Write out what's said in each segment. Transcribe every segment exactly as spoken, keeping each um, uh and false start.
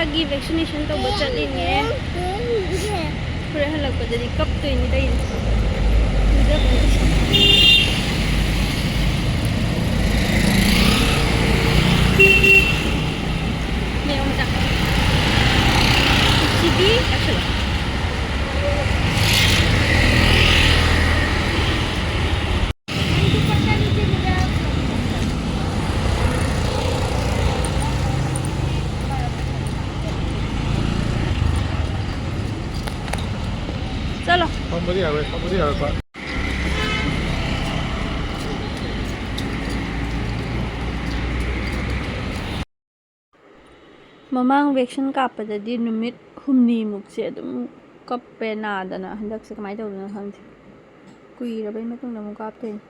ꯑꯩꯒꯤ vaccination ꯇꯧꯕ ꯆꯠꯂꯤꯅꯦ꯫ ꯍꯣꯔꯦꯟ ꯍꯜꯂꯛꯄꯗꯗꯤ ꯀꯞꯇꯣꯏꯅꯤ ꯇꯧꯔꯤꯁꯦ꯫ ꯃꯌꯥꯝ ꯃꯆꯥ꯫ ꯁꯤꯗꯤ ꯆꯥꯁꯜꯂꯣ꯫ ꯆꯠꯂꯣ꯫ ꯐꯝꯕꯗꯤ ꯌꯥꯔꯣꯏ, ꯐꯝꯕꯗꯤ ꯌꯥꯔꯣꯏ꯫ ꯃꯃꯥꯡ vaccine ꯀꯥꯞꯄꯗꯗꯤ ꯅꯨꯃꯤꯠ ꯍꯨꯝꯅꯤꯃꯨꯛꯁꯦ ꯑꯗꯨꯝ ꯀꯞꯄꯦ ꯅꯥꯗꯅ꯫ ꯍꯟꯗꯛꯁꯦ ꯀꯃꯥꯏꯅ ꯇꯧꯗꯣꯏꯅꯣ ꯈꯪꯗꯦ꯫ ꯀꯨꯏꯔꯕꯩ ꯃꯇꯨꯡꯗ ꯑꯃꯨꯛ ꯀꯥꯞꯇꯣꯏꯅꯦ꯫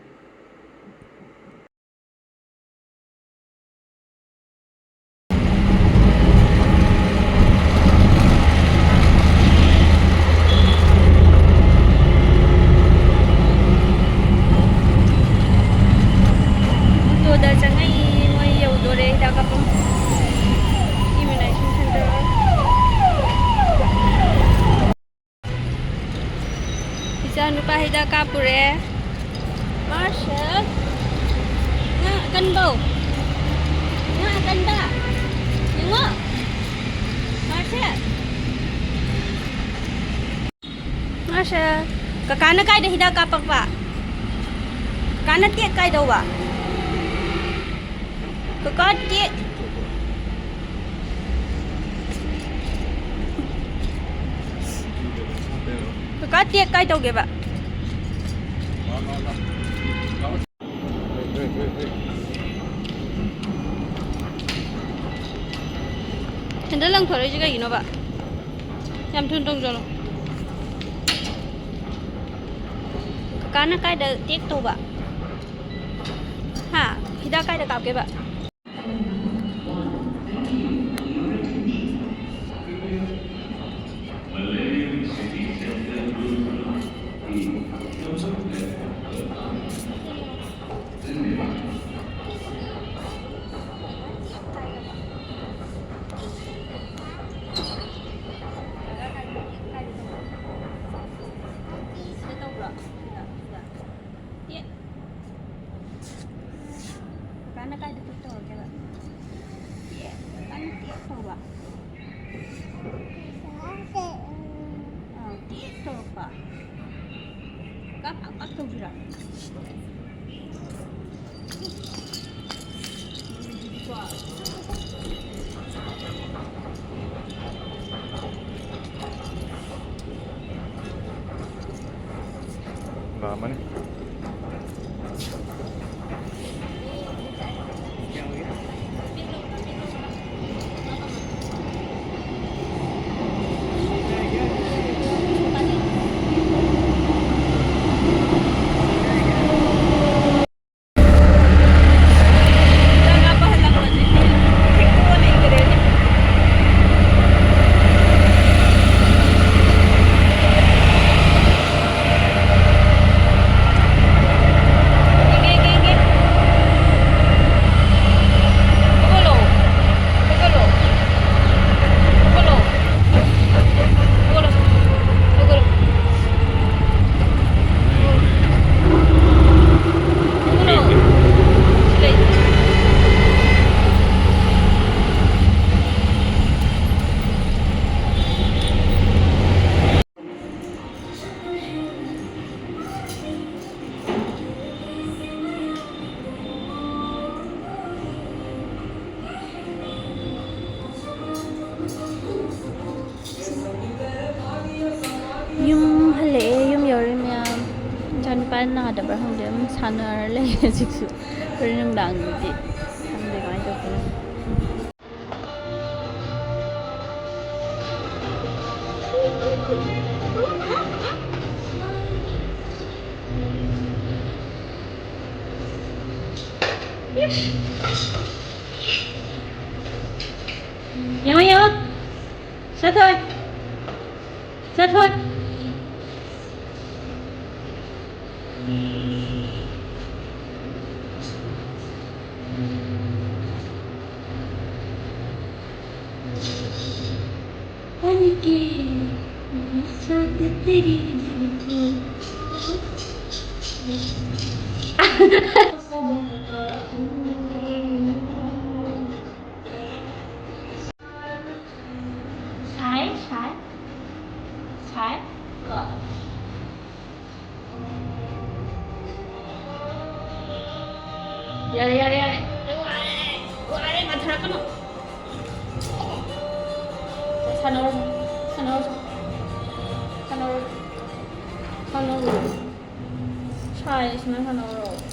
ꯑꯣꯇꯣꯗ ꯆꯪꯉꯛꯏ, ꯃꯣꯏ ꯌꯧꯗꯣꯔꯦ ꯍꯤꯗꯥꯛ ꯀꯥꯞꯐꯝ꯫ Immunization center꯫ ꯏꯆꯥ ꯅꯨꯄꯥ ꯍꯤꯗꯥꯛ ꯀꯥꯞꯄꯨꯔꯦ꯫ ꯃꯥꯔꯁꯦꯜ꯫ ꯉꯥ ꯑꯀꯟꯕꯧ꯫ ꯉꯥ ꯑꯀꯟꯕ꯫ ꯌꯦꯡꯉꯣ꯫ ꯃꯥꯔꯁꯦꯜ꯫ ꯃꯥꯔꯁꯦꯜ꯫ ꯀꯀꯥꯅ ꯀꯥꯏꯗ ꯍꯤꯗꯥꯛ ꯀꯥꯞꯄꯛꯄ? ꯀꯀꯥꯅ ꯇꯦꯛ ꯀꯥꯏꯗꯧꯕ? ꯀꯀꯥ ꯇꯦꯛ꯫ ꯀꯀꯥ ꯇꯦꯛ ꯀꯥꯏ ꯇꯧꯒꯦꯕ? ꯍꯦꯟꯗꯜ ꯂꯪꯊꯣꯔꯛꯏꯁꯦ ꯀꯩꯒꯤꯅꯣꯕ? ꯌꯥꯝ ꯊꯨꯅ ꯇꯧꯖꯔꯣ꯫ ꯀꯀꯥꯅ ꯀꯥꯏꯗ ꯇꯦꯛ ꯇꯧꯕ? ꯍꯥ? ꯍꯤꯗꯥꯛ ꯀꯥꯏꯗ ꯀꯥꯞꯀꯦꯕ? ꯇꯧꯕ꯫ ꯑꯥ, ꯇꯤꯠ ꯇꯧꯔꯛꯄ꯫ ꯀꯥꯛ ꯀꯥꯛ ꯀꯥꯛ ꯇꯧꯕꯤꯔꯣ꯫ ꯂꯥꯛꯑꯝꯃꯅꯤ꯫ ꯌꯨꯝ ꯍꯜꯂꯛꯑꯦ, ꯌꯨꯝ ꯌꯧꯔꯦ ꯃꯌꯥꯝ꯫ ꯏꯆꯥꯅꯨꯄꯥ ꯅꯥꯗꯕ꯭ꯔꯥ ꯈꯪꯗꯦ, ꯑꯗꯨꯝ ꯁꯥꯟꯅꯔ ꯂꯩ ꯍꯧꯖꯤꯛꯁꯨ꯫ ꯍꯣꯔꯦꯟ ꯅꯨꯡꯗꯥꯡꯗꯗꯤ ꯈꯪꯗꯦ ꯀꯃꯥꯏꯅ ꯇꯧꯗꯣꯏꯅꯣ꯫ ꯌꯦꯡꯉꯣ, ꯌꯦꯡꯉꯣ꯫ ꯆꯠꯊꯣꯏ꯫ ꯆꯠꯊꯣꯏ꯫ ꯁꯥꯟꯅꯧꯔꯣ, ꯁꯥꯟꯅꯧꯔꯣ, ꯁꯥꯟꯅꯧꯔꯣ, ꯁꯥꯟꯅꯧꯔꯣ꯫ ꯁꯥꯏ, ꯁꯨꯃꯥꯏꯅ ꯁꯥꯟꯅꯧꯔꯣ꯫